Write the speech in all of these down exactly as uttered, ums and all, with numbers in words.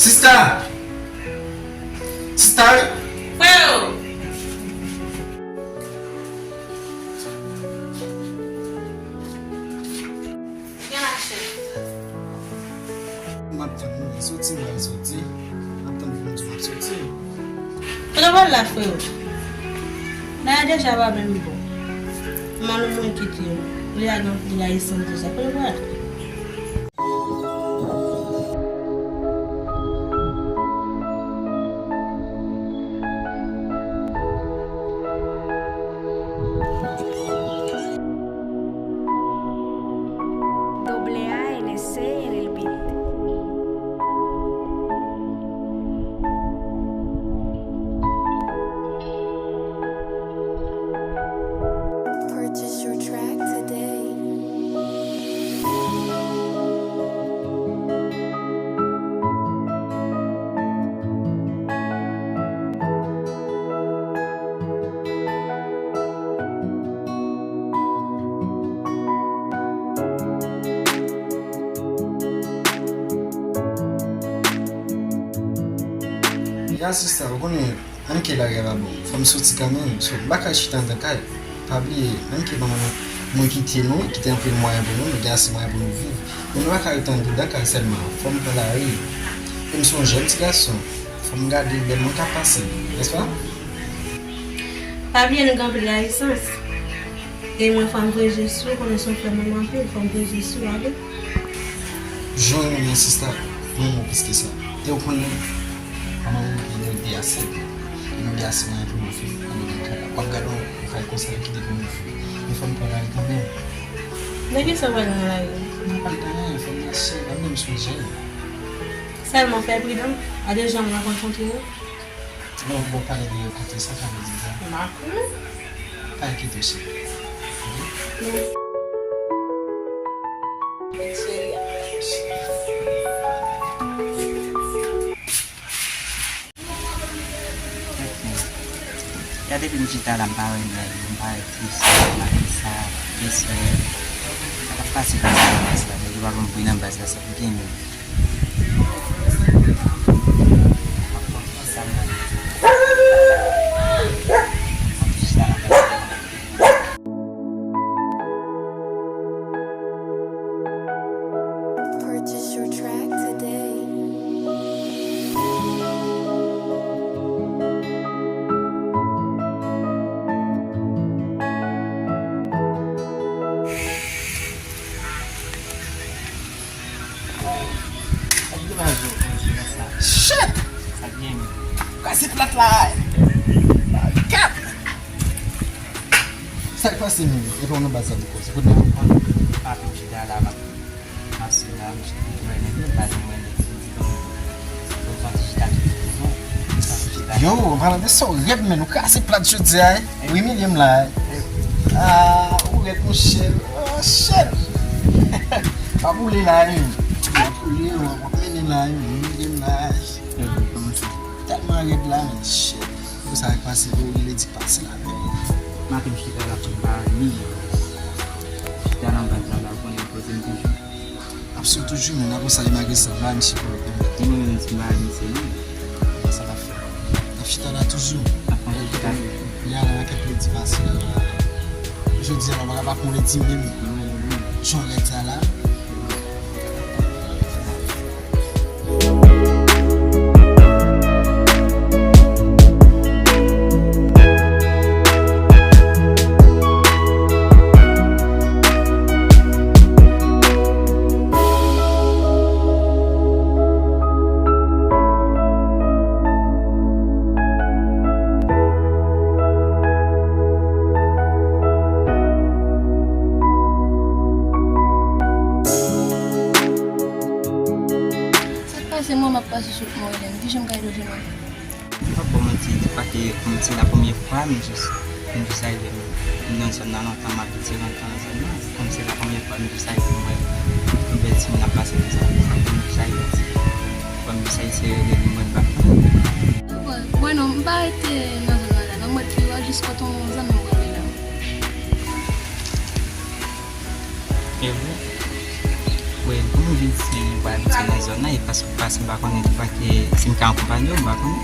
Sista! Sista! Freo! Gen lache. M ap tann ou, soti, m pral soti. M ap tann pou m di w m ap soti. Kote w pral la, freo? Bagay deja pa menm bon. M ann mwen kite w. Ou ya gen anpil ayisyen deja. Kote w pral? Doble A N C en el beat. Purchase your track today. Ya sista, ou konnen, ann ke lari a pa bon. Fò m soti kanmenm. So, m pa ka chita anndan kay. Pa bliye, ann ke manman nou, mwen kite nou, kite anpil mwayen pou nou, nou gen ase mwayen pou nou viv. Men nou pa ka ret anndan kay sèlman. Fò m pran lari. E m se yon jèn ti gason. Fò m gade lè moun ka pase, nèspa? Pa bliye nou gen anpil rezistans. E mwen fò m voye je sou, konnen se yon frè mwen anpil, fò m voye je sou, pa vre? Jan w renmen m nan sista, mwen renmen w plis ke sa. E w konnen, manman nou gen nou de ase. E nou de ase mwayen pou nou viv, pou nou gen kay la. W ap gade yon kay konsa yo kite pou nou viv. Men fò m pran lari kanmenm. Nan kisa w pral nan lari? Mwen pa pral nan anyen, fò m mache, mwen menm se yon jèn. Sèlman fè pridan, a de jan m rankontre yo. Bon, bon, pale de yo kote, sa sa vle di sa? M pa konnen. Pa enkyete w, cheri. Oke? Cheri. Ya depi m chita la, m pa wè nèg, m pa wè ti sè, m pa wè sa, ti sè. Sa k ap pase, pase nan baz la, nèg yo pa konn bri nan baz la, sa pou gen nèg. Purchase your track today. Sa k gen la, Joe? Shit! Sa k gen? Kase plat la! Kat! Sa k pase menm? E pa w nan baz la ankò, se kote w ap pran? Papi, m chita la, m ap, m ap sou la, m chita, m wè nèg yo, m pa janm wè nèg yo, m di, bon, bon, fò ti chita, bon, fò ti chita. Yo, an palan de sa, w rèd, men nou kase plat jodi a, wi. Wi, milye m la. Ah, ou rèd, monchè. Oh, shit. Pa boule la, wi. Pa boule, w ap mennen la, wi. Milye m la. Tèlman rèd la, men shit. Pou sa k pase, pou ledi pase la, men. Maten, m chita la pou m pa ni. Chita nan baz la, la, ou konnen kote m toujou. Ap sou toujou, men apre sa, li malgre sa, m pa misye pou lòt moun. Li mwen menm, si m pa misye, non. Sa n ap fè? N ap chita la toujou. N ap chita toujou. Li ale nan kèk ledi pase la. Jodi a, nou pa ka pa konnen di menm. Jan lè sa la. Sa k pase, mwen m ap pase sou mwen menm. Kijan m ka ede w jwenn mwen? M p ap ba w manti, se pa ke, kòm se la premye fwa m jis, m jis arive nan zòn nan, lontan m abitye rantre nan zòn nan. Kòm se la premye fwa m jis arive, m wè yon bèl timoun ap pase konsa, m jis arive di, bon, m jis eseye rele li, mwen m pa konn. Mwen non, m pa rete nan zòn nan la, nan mwen pi wè jis kote yon zanmi m rele la. E vre? Wi, kòman w vin isit? Mwen pa abitye nan zòn nan, e pas, pas m pa konnen tou, pa ke si m ka akonpanye w, m pa konnen.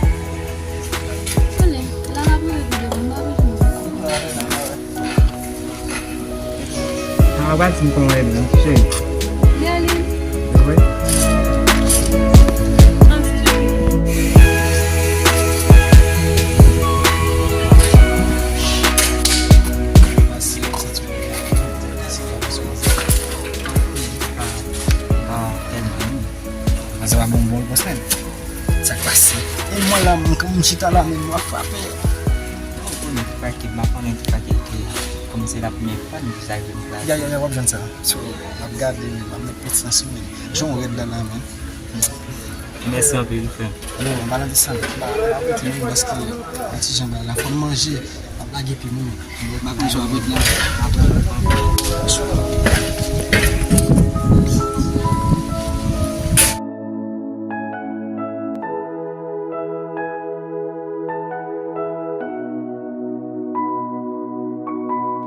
Konnen, la la pou yo di devan, m pa bezwen. Nan w ap di m kòman w ye menm, cheri. Byen li. Wi. Manzè pa bon, bon repons menm. Sa k pase? E mwen la, m, m chita la, men m ap frape. Ou konnen tout pakèt, m pa konnen tout pakèt ki kòmsi la premyè fwa, m di sa ke m plase. Ya, ya, ya, w ap jwenn sa. So, m ap gade, men m ap met plis nan sou men. Jan w rèd la, la, men. Mèsi anpil, frè m. Yo, m pa nan dis sa, m pa, m pa pote menm paske yon ti jan bagay la, fò m manje. M ap lage pye mwen. M ap jwe avèk la.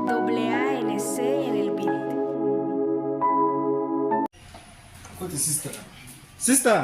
Doble A N C en el beat. Kote sista? Sista!